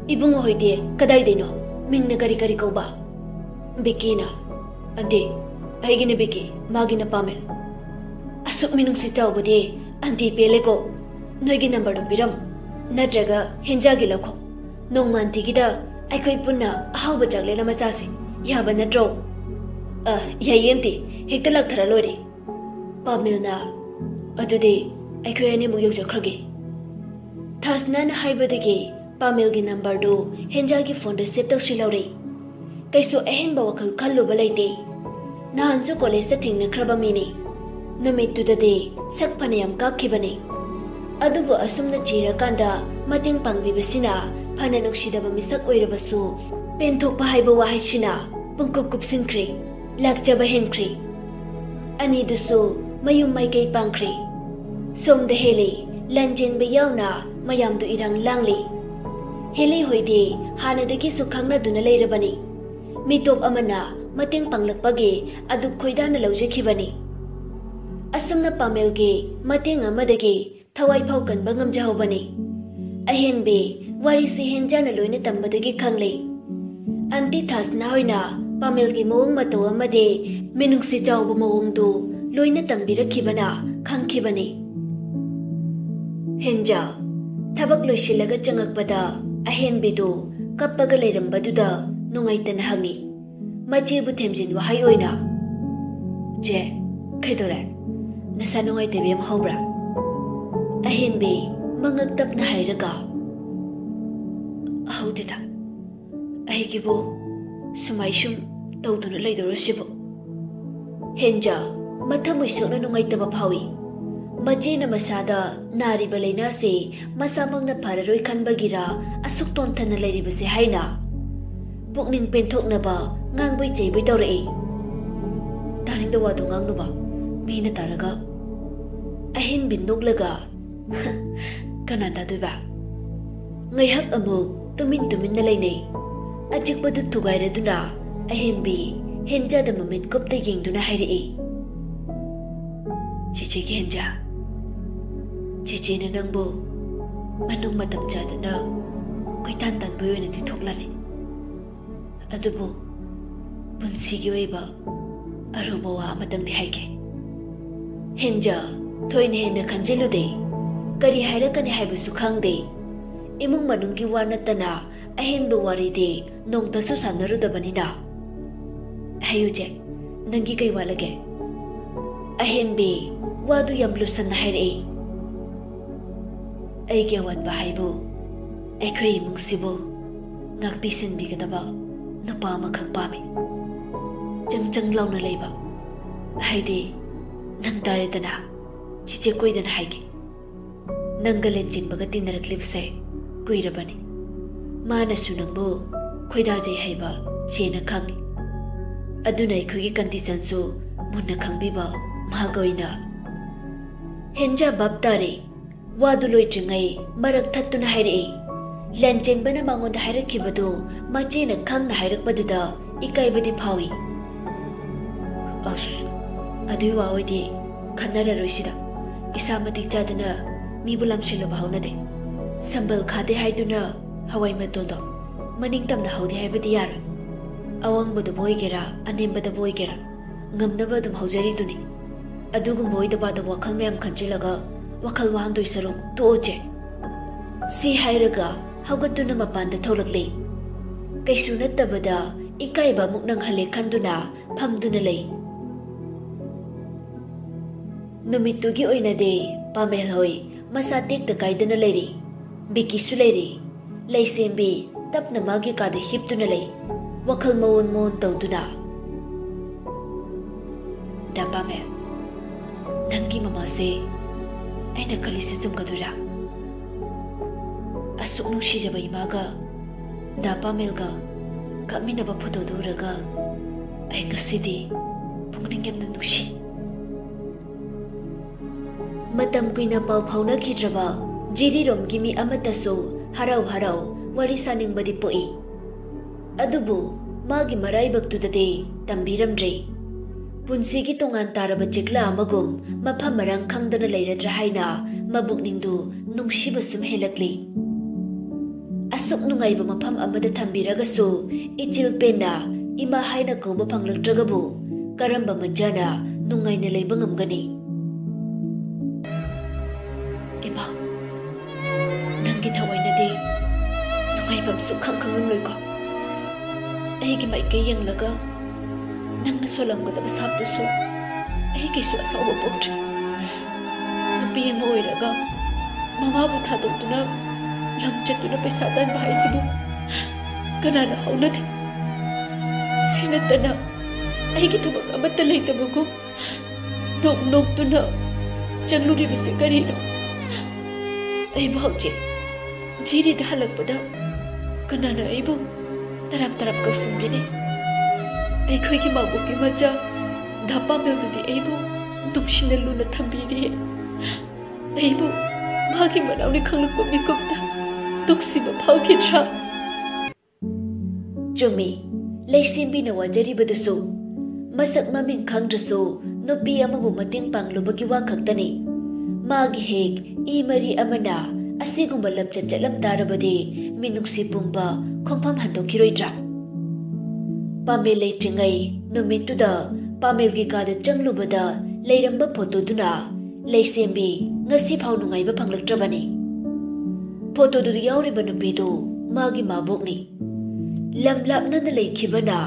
ꯏꯕꯨꯡꯉꯣ ꯍꯣꯏꯗꯤ ꯀꯗꯥꯏꯗꯩꯅꯣ? ꯃꯤꯡꯅ ꯀꯔꯤ ꯀꯔꯤ ꯀꯧꯕ?" ꯕꯤꯀꯤꯅ, "ꯑꯟꯇꯤ, ꯑꯩꯒꯤꯅ ꯕꯤꯀꯤ, ꯃꯥꯒꯤꯅ ꯄꯥꯃꯦꯜ꯫ ꯑꯁꯨꯛ ꯃꯤꯅꯨꯡꯁꯤ ꯆꯥꯎꯕꯗꯤ ꯑꯟꯇꯤ ꯄꯦꯜꯂꯦꯀꯣ꯫ ꯅꯣꯏꯒꯤ ꯅꯝꯕꯔꯗꯣ ꯄꯤꯔꯝꯃꯨ꯫ ꯅꯠꯇ꯭ꯔꯒ ꯍꯦꯟꯖꯥꯒꯤ ꯂꯧꯈꯣ꯫ ꯅꯣꯡꯃꯥꯟꯇꯤꯒꯤꯗ ꯑꯩꯈꯣꯏ ꯄꯨꯟꯅ ꯑꯍꯥꯎꯕ ꯆꯥꯛꯂꯦꯟ ꯑꯃ ꯆꯥꯁꯤ꯫ ꯌꯥꯕ ꯅꯠꯇ꯭ꯔꯣ? ꯑ, ꯌꯥꯏꯌꯦ ꯑꯟꯇꯤ꯫ ꯍꯦꯛꯇ ꯂꯥꯛꯊꯔ ꯂꯣꯏꯔꯦ꯫ ꯄꯥꯃꯦꯜꯅ, "ꯑꯗꯨꯗꯤ ꯑꯩꯈꯣꯏ ꯑꯅꯤꯃꯨꯛ ꯌꯧꯖꯈ꯭ꯔꯒꯦ꯫" ꯊꯥꯁꯅꯥꯅ ꯍꯥꯏꯕꯗꯒꯤ ꯄꯥꯃꯦꯜꯒꯤ ꯅꯝꯕꯔꯗꯨ ꯍꯦꯟꯖꯥꯒꯤ ꯐꯣꯟꯗ ꯁꯦꯚ ꯇꯧꯁꯤꯜꯍꯧꯔꯦ꯫ ꯀꯩꯁꯨ ꯑꯍꯦꯟꯕ ꯋꯥꯈꯜ ꯈꯜꯂꯨꯕ ꯂꯩꯇꯦ꯫ ꯅꯍꯥꯟꯁꯨ ꯀꯣꯂꯦꯖꯇ ꯊꯦꯡꯅꯈ꯭ꯔꯕ ꯃꯤꯅꯤ꯫ ꯅꯨꯃꯤꯠꯇꯨꯗꯗꯤ ꯁꯛ ꯐꯅꯌꯥꯝ ꯀꯥꯛꯈꯤꯕꯅꯤ꯫ ꯑꯗꯨꯕꯨ ꯑꯁꯨꯝꯅ ꯆꯤꯔꯀꯥꯟꯗ ꯃꯇꯦꯡ ꯄꯥꯡꯕꯤꯕꯁꯤꯅ ꯐꯅ ꯅꯨꯡꯁꯤꯗꯕ ꯃꯤꯁꯛ ꯑꯣꯏꯔꯕꯁꯨ, ꯄꯦꯟꯊꯣꯛꯄ ꯍꯥꯏꯕ ꯋꯥꯍꯩꯁꯤꯅ ꯄꯨꯡꯀꯨꯞ ꯀꯨꯞꯁꯤꯟꯈ꯭ꯔꯦ꯫ ꯂꯥꯛꯆꯕ ꯍꯦꯟꯈ꯭ꯔꯦ꯫ ꯑꯅꯤꯗꯨꯁꯨ ꯃꯌꯨꯝ ꯃꯥꯏꯀꯩ ꯄꯥꯡꯈ꯭ꯔꯦ꯫ ꯁꯣꯝꯗ ꯍꯦꯂꯤ ꯂꯥꯟꯖꯦꯟꯕ ꯌꯥꯎꯅ ꯃꯌꯥꯝꯗꯨ ꯏꯔꯥꯡ ꯂꯥꯡꯂꯤ꯫ ꯍꯦꯂꯤ ꯍꯣꯏꯗꯤ ꯍꯥꯟꯅꯗꯒꯤꯁꯨ ꯈꯪꯅꯗꯨꯅ ꯂꯩꯔꯕꯅꯤ꯫ ꯃꯤꯇꯣꯞ ꯑꯃꯅ ꯃꯇꯦꯡ ꯄꯥꯡꯂꯛꯄꯒꯤ ꯑꯗꯨꯛ ꯈꯣꯏꯗꯥꯅ ꯂꯧꯖꯈꯤꯕꯅꯤ꯫ ꯑꯁꯨꯝꯅ ꯄꯥꯃꯦꯜꯒꯤ ꯃꯇꯦꯡ ꯑꯃꯗꯒꯤ ꯊꯋꯥꯏ ꯐꯥꯎ ꯀꯟꯕ ꯉꯝꯖꯍꯧꯕꯅꯤ꯫ ꯑꯍꯦꯟꯕꯤ ꯋꯥꯔꯤꯁꯤ ꯍꯦꯟꯖꯥꯅ ꯂꯣꯏꯅ ꯇꯝꯕꯗꯒꯤ ꯈꯪꯂꯦ꯫ ꯑꯟꯇꯤ ꯊꯥꯁꯅꯥ ꯍꯣꯏꯅ ꯄꯥꯃꯦꯜꯒꯤ ꯃꯑꯣꯡ ꯃꯇꯧ ꯑꯃꯗꯤ ꯃꯤꯅꯨꯡꯁꯤ ꯆꯥꯎꯕ ꯃꯑꯣꯡꯗꯨ ꯂꯣꯏꯅ ꯇꯝꯕꯤꯔꯛꯈꯤꯕꯅ ꯈꯪꯈꯤꯕꯅꯤ꯫ ꯍꯦꯟꯖꯥ ꯊꯕꯛ ꯂꯣꯏꯁꯤꯜꯂꯒ ꯆꯪꯉꯛꯄꯗ ꯑꯍꯦꯟꯕꯤꯗꯨ ꯀꯞꯄꯒ ꯂꯩꯔꯝꯕꯗꯨꯗ ꯅꯨꯡꯉꯥꯏꯇꯅ ꯍꯪꯉꯤ꯫ ꯃꯆꯦꯕꯨ ꯊꯦꯝꯖꯤꯟ ꯋꯥꯍꯩ ꯑꯣꯏꯅ, "ꯆꯦ, ꯀꯩꯗꯧꯔꯦ? ꯅꯁꯥ ꯅꯨꯡꯉꯥꯏꯇꯕ ꯌꯥꯝ ꯍꯧꯕ꯭ꯔꯥ?" ꯑꯍꯦꯟꯕꯤ ꯃꯉꯛ ꯇꯞꯅ ꯍꯥꯏꯔꯒ, "ꯍꯧꯗꯦꯗ꯫ ꯑꯩꯒꯤꯕꯨ ꯁꯨꯃꯥꯏ ꯁꯨꯝ ꯇꯧꯗꯨꯅ ꯂꯩꯗꯧꯔꯣ ꯁꯤꯕꯨ?" ꯍꯦꯟꯖꯥ ꯃꯊꯃꯣꯏ ꯁꯣꯛꯅ ꯅꯨꯡꯉꯥꯏꯇꯕ ꯐꯥꯎꯏ꯫ ꯃꯆꯦꯅ ꯃꯁꯥꯗ ꯅꯥꯔꯤꯕ ꯂꯥꯏꯅꯥꯁꯤ ꯃꯁꯥꯃꯛꯅ ꯐꯔꯔꯣꯏ ꯈꯟꯕꯒꯤꯔ ꯑꯁꯨꯛ ꯇꯣꯟꯊꯅ ꯂꯩꯔꯤꯕꯁꯦ ꯍꯥꯏꯅ ꯄꯨꯛꯅꯤꯡ ꯄꯦꯟꯊꯣꯛꯅꯕ ꯉꯥꯡꯕꯩ ꯆꯩꯕꯩ ꯇꯧꯔꯛꯏ꯫ "ꯇꯥꯅꯤꯡꯗ ꯋꯥꯗꯣ ꯉꯥꯡꯅꯨꯕ, ꯃꯤꯅ ꯇꯥꯔꯒ꯫" ꯑꯍꯦꯟꯕꯤ ꯅꯣꯛꯂꯒ, "ꯀꯅꯥ ꯇꯥꯗꯣꯏꯕ?" ꯉꯥꯏꯍꯥꯛ ꯑꯃꯨꯛ ꯇꯨꯃꯤꯟ ꯇꯨꯃꯤꯟꯅ ꯂꯩꯅꯩ꯫ ꯑꯆꯤꯛꯄꯗꯨ ꯊꯨꯒꯥꯏꯔꯗꯨꯅ ꯑꯍꯦꯟꯕꯤ ꯍꯦꯟꯖꯥꯗ ꯃꯃꯤꯠ ꯀꯨꯞꯇ ꯌꯦꯡꯗꯨꯅ ꯍꯥꯏꯔꯛꯏ, "ꯆꯦꯆꯦꯒꯤ ꯍꯦꯟꯖꯥ, ꯆꯦꯆꯦꯅ ꯅꯪꯕꯨ ꯃꯅꯨꯡ ꯃꯇꯝ ꯆꯥꯗꯅ ꯀꯣꯏꯇꯥꯟ ꯇꯥꯟꯕꯒꯤ ꯑꯣꯏꯅꯗꯤ ꯊꯣꯛꯂꯔꯦ꯫ ꯑꯗꯨꯕꯨ ꯄꯨꯟꯁꯤꯒꯤ ꯑꯣꯏꯕ ꯑꯔꯨꯕ ꯋꯥ ꯑꯃꯇꯪꯗꯤ ꯍꯥꯏꯒꯦ꯫" ꯍꯦꯟꯖꯥ ꯊꯣꯏꯅ ꯍꯦꯟꯅ ꯈꯟꯖꯤꯜꯂꯨꯗꯦ꯫ ꯀꯔꯤ ꯍꯥꯏꯔꯛꯀꯅꯤ ꯍꯥꯏꯕꯁꯨ ꯈꯪꯗꯦ꯫ ꯏꯃꯨꯡ ꯃꯅꯨꯡꯒꯤ ꯋꯥ ꯅꯠꯇꯅ ꯑꯍꯦꯟꯕ ꯋꯥꯔꯤꯗꯤ ꯅꯣꯡꯇꯁꯨ ꯁꯥꯟꯅꯔꯨꯗꯕꯅꯤꯅ꯫ ꯍꯥꯏꯌꯨ ꯆꯦ, ꯅꯪꯒꯤ ꯀꯩ ꯋꯥꯠꯂꯒꯦ? ꯑꯍꯦꯟꯕꯤ ꯋꯥꯗꯨ ꯌꯥꯝ ꯂꯨꯁꯟꯅ ꯍꯥꯏꯔꯛꯏ꯫ ꯑꯩꯒꯤ ꯑꯋꯥꯠꯄ ꯍꯥꯏꯕꯨ ꯑꯩꯈꯣꯏ ꯏꯃꯨꯡꯁꯤꯕꯨ ꯉꯥꯛꯄꯤ ꯁꯦꯟꯕꯤꯒꯗꯕ ꯅꯨꯄꯥ ꯑꯃꯈꯛ ꯄꯥꯝꯃꯤ꯫ ꯆꯪ ꯆꯪ ꯂꯥꯎꯅ ꯂꯩꯕ, ꯍꯥꯏꯗꯤ ꯅꯪ ꯇꯥꯔꯦꯗꯅ, ꯆꯤꯆꯦ ꯀꯣꯏꯗꯅ ꯍꯥꯏꯒꯦ꯫ ꯅꯪꯒ ꯂꯦꯟꯖꯦꯟꯕꯒ ꯇꯤꯟꯅꯔꯛꯂꯤꯕꯁꯦ ꯀꯨꯏꯔꯕꯅꯤ꯫ ꯃꯥꯅꯁꯨ ꯅꯪꯕꯨ ꯈꯣꯏꯗꯥꯖꯩ ꯍꯥꯏꯕ ꯆꯦꯅ ꯈꯪꯏ꯫ ꯑꯗꯨꯅ ꯑꯩꯈꯣꯏꯒꯤ ꯀꯟꯗꯤꯁꯟꯁꯨ ꯃꯨꯟꯅ ꯈꯪꯕꯤꯕ ꯃꯍꯥꯛ ꯑꯣꯏꯅ꯫ ꯍꯦꯟꯖꯥ ꯚꯥꯞ ꯇꯥꯔꯦ꯫ ꯋꯥꯗꯨ ꯂꯣꯏꯗ꯭ꯔꯤꯉꯩ ꯃꯔꯛ ꯊꯠꯇꯨꯅ ꯍꯥꯏꯔꯛꯏ꯫ ꯂꯦꯟꯖꯦꯟꯕꯅ ꯃꯉꯣꯟꯗ ꯍꯥꯏꯔꯛꯈꯤꯕꯗꯨ ꯃꯆꯦꯅ ꯈꯪꯅ ꯍꯥꯏꯔꯛꯄꯗꯨꯗ ꯏꯀꯥꯏꯕꯗꯤ ꯐꯥꯎꯏ꯫ ꯑꯁ, ꯑꯗꯨꯏ ꯋꯥ ꯑꯣꯏꯗꯤ ꯈꯟꯅꯔꯔꯣꯏꯁꯤꯗ꯫ ꯏꯁꯥ ꯃꯇꯤꯛ ꯆꯥꯗꯅ ꯃꯤꯕꯨ ꯂꯥꯝꯁꯤꯜꯂꯨꯕ ꯍꯧꯅꯗꯦ꯫ ꯁꯝꯕꯜ ꯈꯥꯗꯦ ꯍꯥꯏꯗꯨꯅ ꯍꯋꯥꯏ ꯃꯇꯣꯜꯗꯣ ꯃꯅꯤꯡ ꯇꯝꯅ ꯍꯧꯗꯦ ꯍꯥꯏꯕꯗꯤ ꯌꯥꯔꯣꯏ꯫ ꯑꯋꯥꯡꯕꯗꯕꯨ ꯑꯣꯏꯒꯦꯔꯥ, ꯑꯅꯦꯝꯕꯗꯕꯨ ꯑꯣꯏꯒꯦꯔꯥ, ꯉꯝꯅꯕ ꯑꯗꯨꯝ ꯍꯧꯖꯔꯤꯗꯨꯅꯤ꯫ ꯑꯗꯨꯒꯨꯝꯕ ꯑꯣꯏꯗ ꯄꯥꯗꯕ ꯋꯥꯈꯜ ꯃꯌꯥꯝ ꯈꯟꯖꯤꯜꯂꯒ ꯋꯥꯈꯜ ꯋꯥꯍꯟꯗꯣꯏ ꯁꯔꯨꯛ ꯇꯣꯛꯑꯣ ꯆꯦ꯫ ꯁꯤ ꯍꯥꯏꯔꯒ ꯍꯧꯒꯠꯇꯨꯅ ꯃꯄꯥꯟꯗ ꯊꯣꯛꯂꯛꯂꯤ꯫ ꯀꯩꯁꯨ ꯅꯠꯇꯕꯗ ꯏꯀꯥꯏꯕ ꯑꯃꯨꯛ ꯅꯪꯍꯜꯂꯦ ꯈꯟꯗꯨꯅ ꯐꯝꯗꯨꯅ ꯂꯩ꯫ ꯅꯨꯃꯤꯠꯇꯨꯒꯤ ꯑꯣꯏꯅꯗꯤ ꯄꯥꯃꯦꯜ ꯍꯣꯏ ꯃꯁꯥ ꯇꯦꯛꯇ ꯀꯥꯏꯗꯅ ꯂꯩꯔꯤ꯫ ꯕꯤꯀꯤꯁꯨ ꯂꯩꯔꯤ꯫ ꯂꯩꯁꯦꯝꯕꯤ ꯇꯞꯅ ꯃꯥꯒꯤ ꯀꯥꯗ ꯍꯤꯞꯇꯨꯅ ꯂꯩ, ꯋꯥꯈꯜ ꯃꯑꯣꯟ ꯃꯑꯣꯟ ꯇꯧꯗꯨꯅ꯫ ꯗꯥ ꯄꯥꯃꯦꯜ, ꯅꯪꯒꯤ ꯃꯃꯥꯁꯦ ꯑꯩꯅ ꯈꯜꯂꯤꯁꯦ ꯆꯨꯝꯒꯗꯣꯏꯔꯥ? ꯑꯁꯨꯛ ꯅꯨꯡꯁꯤꯖꯕ ꯏꯃꯥꯒ ꯗꯥ ꯄꯥꯃꯦꯜꯒ ꯀꯞꯃꯤꯟꯅꯕ ꯐꯣꯇꯣꯗꯨ ꯎꯔꯒ ꯑꯩ ꯉꯁꯤꯗꯤ ꯄꯨꯛꯅꯤꯡ ꯌꯥꯝꯅ ꯅꯨꯡꯁꯤ꯫ ꯃꯇꯝ ꯀꯨꯏꯅ ꯄꯥꯎ ꯐꯥꯎꯅꯈꯤꯗ꯭ꯔꯕ ꯖꯤꯔꯤꯔꯣꯝꯒꯤ ꯃꯤ ꯑꯃꯠꯇꯁꯨ ꯍꯔꯥꯎ ꯍꯔꯥꯎ ꯋꯥꯔꯤ ꯁꯥꯅꯤꯡꯕꯗꯤ ꯄꯣꯛꯏ꯫ ꯑꯗꯨꯕꯨ ꯃꯥꯒꯤ ꯃꯔꯥꯏꯕꯛꯇꯨꯗꯗꯤ ꯇꯝꯕꯤꯔꯝꯗ꯭ꯔꯦ꯫ ꯄꯨꯟꯁꯤꯒꯤ ꯇꯣꯉꯥꯟ ꯇꯥꯔꯕ ꯆꯤꯛꯂꯥ ꯑꯃꯒꯨꯝ ꯃꯐꯝ ꯃꯔꯥꯡ ꯈꯪꯗꯅ ꯂꯩꯔꯗ꯭ꯔꯥ ꯍꯥꯏꯅ ꯃꯕꯨꯛꯅꯤꯡꯗꯨ ꯅꯨꯡꯁꯤꯕ ꯁꯨꯝ ꯍꯦꯜꯂꯛꯂꯤ꯫ ꯑꯁꯨꯛ ꯅꯨꯡꯉꯥꯏꯕ ꯃꯐꯝ ꯑꯃꯗ ꯊꯝꯕꯤꯔꯒꯁꯨ ꯏꯆꯤꯜ ꯄꯦꯟꯅ ꯏꯃꯥ ꯍꯥꯏꯅ ꯀꯧꯕ ꯐꯪꯂꯛꯇ꯭ꯔꯒꯕꯨ ꯀꯔꯝꯕ ꯃꯆꯥꯅ ꯅꯨꯡꯉꯥꯏꯅ ꯂꯩꯕ ꯉꯝꯒꯅꯤ? ꯏꯃꯥ, ꯅꯪꯒꯤ ꯊꯋꯥꯏꯅꯗꯤ ꯍꯥꯏꯐꯝ ꯁꯨꯛꯈꯪ ꯈꯪꯂꯝꯂꯣꯏꯀꯣ꯫ ꯑꯩꯒꯤ ꯃꯥꯏꯀꯩ ꯌꯦꯡꯂꯒ ꯅꯪꯅ ꯁꯣꯜꯂꯝꯒꯗꯕ ꯁꯥꯞꯇꯨꯁꯨ ꯑꯩ ꯀꯩꯁꯨ ꯑꯁꯥꯎꯕ ꯄꯣꯛꯇ꯭ꯔꯤ꯫ ꯅꯨꯄꯤ ꯑꯃ ꯑꯣꯏꯔꯒ ꯃꯃꯥꯕꯨ ꯊꯥꯗꯣꯛꯇꯨꯅ ꯂꯝ ꯆꯠꯇꯨꯅ ꯄꯩꯁꯥ ꯇꯥꯟꯕ ꯍꯥꯏꯁꯤꯕꯨ ꯀꯅꯥꯅ ꯍꯧꯅꯗꯦ? ꯁꯤ ꯅꯠꯇꯅ ꯑꯩꯒꯤ ꯊꯕꯛ ꯑꯃꯠꯇ ꯂꯩꯇꯕꯒꯨꯝ ꯅꯣꯛ ꯅꯣꯛꯇꯨꯅ ꯆꯪꯂꯨꯔꯤꯕꯁꯤ ꯀꯔꯤꯅꯣ? ꯑꯩꯕꯨ ꯍꯧꯖꯤꯛ ꯖꯤꯔꯤꯗ ꯍꯜꯂꯛꯄꯗ ꯀꯅꯥꯅ ꯑꯩꯕꯨ ꯇꯔꯥꯝ ꯇꯔꯥꯝ ꯀꯧꯁꯤꯟꯕꯤꯅꯤ? ꯑꯩꯈꯣꯏꯒꯤ ꯃꯥꯕꯣꯛꯀꯤ ꯃꯆꯥ ꯙꯥ ꯄꯥꯃꯦꯜꯗꯨꯗꯤ ꯑꯩꯕꯨ ꯅꯨꯡꯁꯤꯅ ꯂꯨꯅ ꯊꯝꯕꯤꯔꯤ꯫ ꯑꯩꯕꯨ ꯃꯥꯒꯤ ꯃꯅꯥꯎꯅꯤ ꯈꯪꯂꯛꯄ ꯃꯤꯀꯨꯞꯇ ꯅꯨꯡꯁꯤꯕ ꯐꯥꯎꯈꯤꯗ꯭ꯔꯥ? ꯆꯨꯝꯃꯤ, ꯂꯩꯁꯦꯝꯕꯤꯅ ꯋꯥꯖꯔꯤꯕꯗꯨꯁꯨ꯫ ꯃꯁꯛ ꯃꯃꯤꯡ ꯈꯪꯗ꯭ꯔꯁꯨ ꯅꯨꯄꯤ ꯑꯃꯕꯨ ꯃꯇꯦꯡ ꯄꯥꯡꯂꯨꯕꯒꯤ ꯋꯥ ꯈꯛꯇꯅꯤ꯫ ꯃꯥꯒꯤ ꯍꯦꯛ ꯏ ꯃꯔꯤ ꯑꯃꯅ ꯑꯁꯤꯒꯨꯝꯕ ꯂꯝꯆꯠ ꯆꯠꯂꯝ ꯇꯥꯔꯕꯗꯤ ꯃꯤꯅꯨꯡꯁꯤ ꯄꯨꯝꯕ ꯈꯣꯡꯐꯝ ꯍꯟꯗꯣꯛꯈꯤꯔꯣꯏꯗ꯭ꯔꯥ? ꯄꯥꯃꯦꯜ ꯂꯩꯇ꯭ꯔꯤꯉꯩ ꯅꯨꯃꯤꯠꯇꯨꯗ ꯄꯥꯃꯦꯜꯒꯤ ꯀꯥꯗ ꯆꯪꯂꯨꯕꯗ ꯂꯩꯔꯝꯕ ꯐꯣꯇꯣꯗꯨꯅ ꯂꯩꯁꯦꯝꯕꯤ ꯉꯁꯤ ꯐꯥꯎ ꯅꯨꯡꯉꯥꯏꯕ ꯐꯪꯂꯛꯇ꯭ꯔꯕꯅꯤ꯫ ꯐꯣꯇꯣꯗꯨꯗ ꯌꯥꯎꯔꯤꯕ ꯅꯨꯄꯤꯗꯨ ꯃꯥꯒꯤ ꯃꯥꯕꯣꯛꯅꯤ꯫ ꯂꯝ ꯂꯥꯞꯅꯅ ꯂꯩꯈꯤꯕꯅ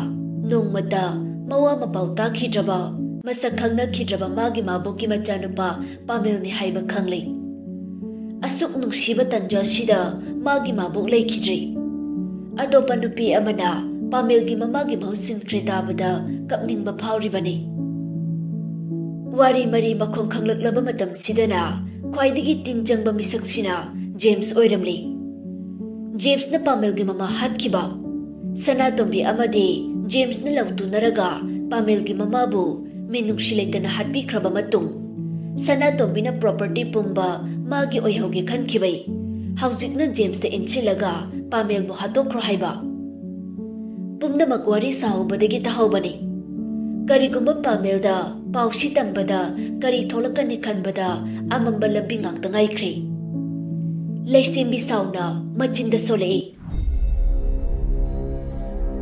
ꯅꯣꯡꯃꯇ ꯃꯋꯥ ꯃꯄꯥꯎ ꯇꯥꯈꯤꯗ꯭ꯔꯕ, ꯃꯁꯛ ꯈꯪꯅꯈꯤꯗ꯭ꯔꯕ ꯃꯥꯒꯤ ꯃꯥꯕꯣꯛꯀꯤ ꯃꯆꯥꯅꯨꯄꯥ ꯄꯥꯃꯦꯜꯅꯤ ꯍꯥꯏꯕ ꯈꯪꯂꯤ꯫ ꯑꯁꯨꯛ ꯅꯨꯡꯁꯤꯕ ꯇꯟꯖꯥꯁꯤꯗ ꯃꯥꯒꯤ ꯃꯥꯕꯣꯛ ꯂꯩꯈꯤꯗ꯭ꯔꯤ꯫ ꯑꯇꯣꯞꯄ ꯅꯨꯄꯤ ꯑꯃꯅ ꯄꯥꯃꯦꯜꯒꯤ ꯃꯃꯥꯒꯤ ꯃꯍꯨꯠ ꯁꯤꯟꯈ꯭ꯔꯦ ꯇꯥꯕꯗ ꯀꯞꯅꯤꯡꯕ ꯐꯥꯎꯔꯤꯕꯅꯤ꯫ ꯋꯥꯔꯤ ꯃꯔꯤ ꯃꯈꯣꯡ ꯈꯪꯂꯛꯂꯕ ꯃꯇꯝꯁꯤꯗꯅ ꯈ꯭ꯋꯥꯏꯗꯒꯤ ꯇꯤꯟ ꯆꯪꯕ ꯃꯤꯁꯛꯁꯤꯅ ꯖꯦꯝꯁ ꯑꯣꯏꯔꯝꯂꯤ꯫ ꯖꯦꯝꯁꯅ ꯄꯥꯃꯦꯜꯒꯤ ꯃꯃꯥ ꯍꯥꯠꯈꯤꯕ꯫ ꯁꯅꯥꯇꯣꯝꯕꯤ ꯑꯃꯗꯤ ꯖꯦꯝꯁꯅ ꯂꯧ ꯇꯨꯅꯔꯒ ꯄꯥꯃꯦꯜꯒꯤ ꯃꯃꯥꯕꯨ ꯃꯤꯅꯨꯡꯁꯤ ꯂꯩꯇꯅ ꯍꯥꯠꯄꯤꯈ꯭ꯔꯕ ꯃꯇꯨꯡ, ꯁꯅꯥꯇꯣꯝꯕꯤꯅ ꯄ꯭ꯔꯣꯄꯔꯇꯤ ꯄꯨꯝꯕ ꯃꯥꯒꯤ ꯑꯣꯏꯍꯧꯒꯦ ꯈꯟꯈꯤꯕꯩ ꯍꯧꯖꯤꯛꯅ ꯖꯦꯝꯁꯇ ꯏꯟꯁꯤꯜꯂꯒ ꯄꯥꯃꯦꯜꯕꯨ ꯍꯥꯠꯇꯣꯛꯈ꯭ꯔꯣ ꯍꯥꯏꯕ꯫ ꯄꯨꯝꯅꯃꯛ ꯋꯥꯔꯤ ꯁꯥꯍꯧꯕꯗꯒꯤ ꯇꯥꯍꯧꯕꯅꯤ꯫ ꯀꯔꯤꯒꯨꯝꯕ ꯄꯥꯃꯦꯜꯗ ꯄꯥꯎꯁꯤ ꯇꯝꯕꯗ ꯀꯔꯤ ꯊꯣꯛꯂꯛꯀꯅꯤ ꯈꯟꯕꯗ ꯑꯃꯝꯕ ꯂꯝꯕꯤ ꯉꯥꯛꯇ ꯉꯥꯏꯈ꯭ꯔꯦ꯫ ꯂꯩꯁꯦꯝꯕꯤ ꯁꯥꯎꯅ ꯃꯆꯤꯟꯗ ꯁꯣꯜꯂꯛꯏ꯫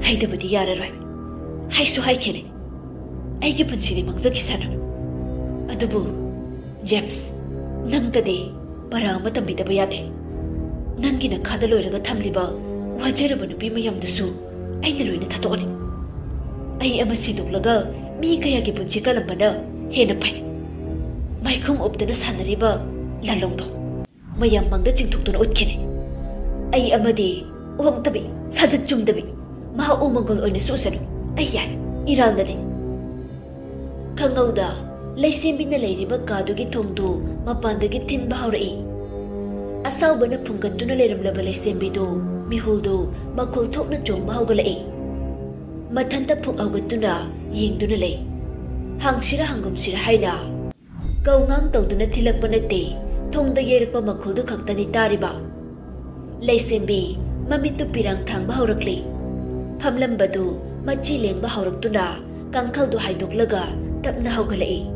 ꯍꯩꯗꯕꯗꯤ ꯌꯥꯔꯔꯣꯏ꯫ ꯍꯩꯁꯨ ꯍꯩꯈꯤꯅꯤ꯫ ꯑꯩꯒꯤ ꯄꯨꯟꯁꯤꯗꯤ ꯃꯥꯡꯖꯈꯤꯁꯅꯨ꯫ ꯑꯗꯨꯕꯨ ꯖꯦꯝꯁ, ꯅꯪꯗꯗꯤ ꯄꯔꯥ ꯑꯃ ꯇꯝꯕꯤꯗꯕ ꯌꯥꯗꯦ꯫ ꯅꯪꯒꯤ ꯅꯈꯥꯗ ꯂꯣꯏꯔꯒ ꯊꯝꯂꯤꯕ ꯐꯖꯔꯕ ꯅꯨꯄꯤ ꯃꯌꯥꯝꯗꯨꯁꯨ ꯑꯩꯅ ꯂꯣꯏꯅ ꯊꯥꯗꯣꯛꯑꯅꯤ꯫ ꯑꯩ ꯑꯃ ꯁꯤꯗꯣꯛꯂꯒ ꯃꯤ ꯀꯌꯥꯒꯤ ꯄꯨꯟꯁꯤ ꯀꯜꯂꯝꯕꯅ ꯍꯦꯟꯅ ꯐꯩ꯫ ꯃꯥꯏꯈꯨꯝ ꯎꯞꯇꯅ ꯁꯥꯟꯅꯔꯤꯕ ꯂꯥꯂꯣꯡꯗꯣ ꯃꯌꯥꯝ ꯃꯥꯡꯗ ꯆꯤꯡꯊꯣꯛꯇꯨꯅ ꯎꯠꯈꯤꯅꯤ꯫ ꯑꯩ ꯑꯃꯗꯤ ꯑꯣꯛꯇꯕꯤ, ꯁꯥꯖꯠ ꯆꯨꯝꯗꯕꯤ, ꯃꯍꯥꯛ ꯎꯃꯪꯒꯣꯜ ꯑꯣꯏꯅꯁꯨ ꯎꯁꯅꯨ꯫ ꯑꯩ ꯌꯥꯏ, ꯏꯔꯥꯜꯅꯅꯤ꯫ ꯈꯪꯍꯧꯗ ꯂꯩꯁꯦꯝꯕꯤꯅ ꯂꯩꯔꯤꯕ ꯀꯥꯗꯨꯒꯤ ꯊꯣꯡꯗꯨ ꯃꯄꯥꯟꯗꯒꯤ ꯊꯤꯟꯕ ꯍꯧꯔꯛꯏ꯫ ꯑꯁꯥꯎꯕꯅ ꯐꯨꯡꯒꯠꯇꯨꯅ ꯂꯩꯔꯝꯂꯕ ꯂꯩꯁꯦꯝꯕꯤꯗꯨ ꯃꯤꯍꯨꯜꯗꯨ ꯃꯈꯣꯜ ꯊꯣꯛꯅ ꯆꯣꯡꯕ ꯍꯧꯒꯠꯂꯛꯏ꯫ ꯃꯊꯟꯇ ꯐꯨꯛ ꯍꯧꯒꯠꯇꯨꯅ ꯌꯦꯡꯗꯨꯅ ꯂꯩ꯫ ꯍꯥꯡꯁꯤꯔ ꯍꯥꯡꯒꯨꯝꯁꯤꯔ ꯍꯥꯏꯅ ꯀꯧꯉꯥꯡ ꯇꯧꯗꯨꯅ ꯊꯤꯜꯂꯛꯄ ꯅꯠꯇꯦ, ꯊꯣꯡꯗ ꯌꯩꯔꯛꯄ ꯃꯈꯣꯜꯗꯨ ꯈꯛꯇꯅꯤ ꯇꯥꯔꯤꯕ꯫ ꯂꯩꯁꯦꯝꯕꯤ ꯃꯃꯤꯠꯇꯨ ꯄꯤꯔꯥꯡ ꯊꯥꯡꯕ ꯍꯧꯔꯛꯂꯤ꯫ ꯐꯝꯂꯝꯕꯗꯨ ꯃꯆꯤ ꯂꯦꯡꯕ ꯍꯧꯔꯛꯇꯨꯅ ꯀꯥꯡꯈꯜꯗꯨ ꯍꯥꯏꯗꯣꯛꯂꯒ ꯇꯞꯅ ꯍꯧꯒꯠꯂꯛꯏ꯫